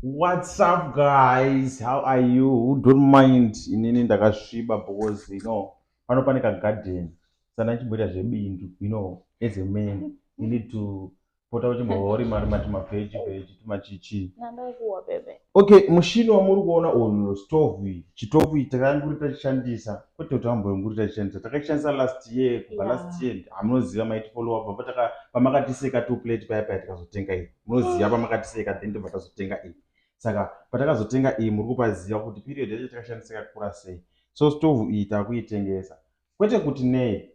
What's up, guys? How are you? Who don't mind inini ndakasviba because pano pane kagarden, saka ndichimboita zvebindu. As a man you need to pota uchimborima rima tumaveggie veggie, tumachichi. Nandakuwa bebe. Okay, mushini wamuri kuona uyu, stove iyi, chitofu iyi takanguri tachishandisa, kwete kuti ambonguri tachishandisa, takachishandisa last year, kubva last year. Hamunoziva, maitifollowa bva pamakatiseka two plate paya paya, tikazotenga iyi. Munoziva pamakatiseka, then tobva tazotenga iyi. Saka patakazotenga iyi, muri kupaziva kuti period yacho takashandisa yakakura sei. So stove iyi takuitengesa, kwete kuti nei,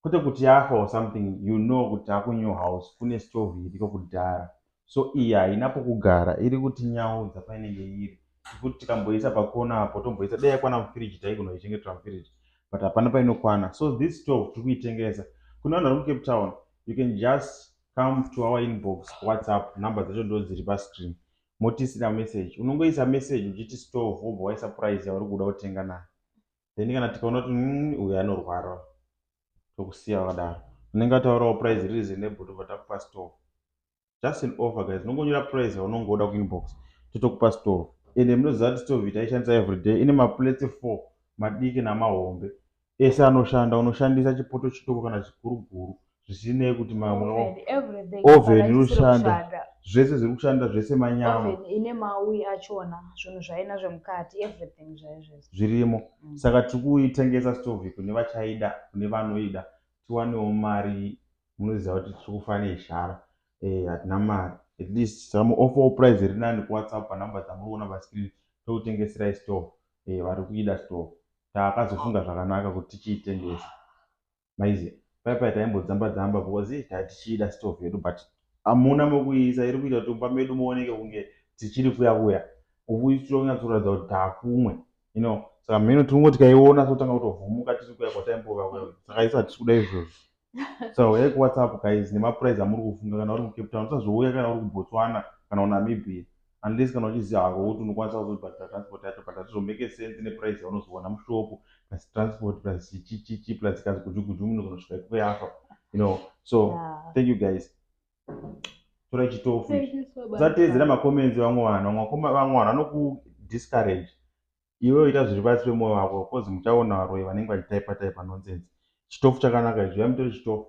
kwete kuti yafa or something. You know kuti takunew house, kune stove iriko kudhara, so iyi haina pokugara, iri kutinyaudza painenge iri, kuti tikamboisa pakona apo, tomboisa, dai yakwana mufiriji taigunoichengetera mufiriji, but hapana painokwana. So this stove tiri kuitengesa kune vanhu vari muCape Town. You can just come to our inbox, WhatsApp, number dzacho ndo dziri pascreen, motisira message. Unongoisa message uchiti "stove", wobva waisa price yauri kuda kutenga nayo. Then kana tikaona kuti uyu anorwara", tokusiya wakadaro. Unenge ataurawo price reasonable, tobva takupa stove. Just an offer, guys. Unongonyora price yaunongoda kuinbox, totokupa stove. Ende munoziva kuti stove taishandisa everyday, ine maplates 4, madiki namahombe, ese anoshanda. Unoshandisa chipoto chidoko kana chikuru guru, zvisinei kuti Oven, everything. Oven Hapana chisiri inoshanda. Kushanda. Zvese zviri kushanda, zvese manyama. Oven ine mauyi achona, zvinhu zvaina zvemukati, everything zvayo zvese. Zvirimo. Saka tiri kuitengesa stove kune vachaida, kune vanoida, tiwanewo mari. Munoziva kuti tiri kufa nezhara, hatina mari at least. Saka muofferwo price iri nani kuWhatsApp panhamba dzamuri kuona pascreen, tokutengeserai stove. Vari kuida stove, takazofunga zvakanaka kuti tichiitengesa. Maiziva paipai taimbodzamba dzamba because tatichiida stove yedu, but hamuna mekuiisa. Iri kuita kuti mumba medu muoneke kunge tichiri kuya kuya, uchitonatsoratidza kuti taakumwe. Saka mhino tirongoti tikaiona sotanga kutovhumuka tiri kuya kwataimbova kuya. Saka isu hatisi kuda izvozvo. Saka uyai kuWhatsApp, guys, nemaprice amuri kufunga. Kana uri muCape Town, usazouya kana uri kuBotswana kana kuNamibia, unless kana uchiziva hako kuti unokwanisa kuzobhadhara transport yacho, but hatizomake sense neprice yaunozowana mushopu, plus transport, plus chichichi, plus kazi guju guju, munozonosvika ikoko yafa. So thank you, guys. Torai chitofu. Thank you so much. Usateedzera macomments vamwe vanhu. Vamwe vanhu vanokudiscourage. Iwe ita zviri pasi pemwoyo wako, cause muchaona varoyi vanenge vachitaipa taipa nonsense. Chitofu chakanaka izvi, uyai mutore chitofu.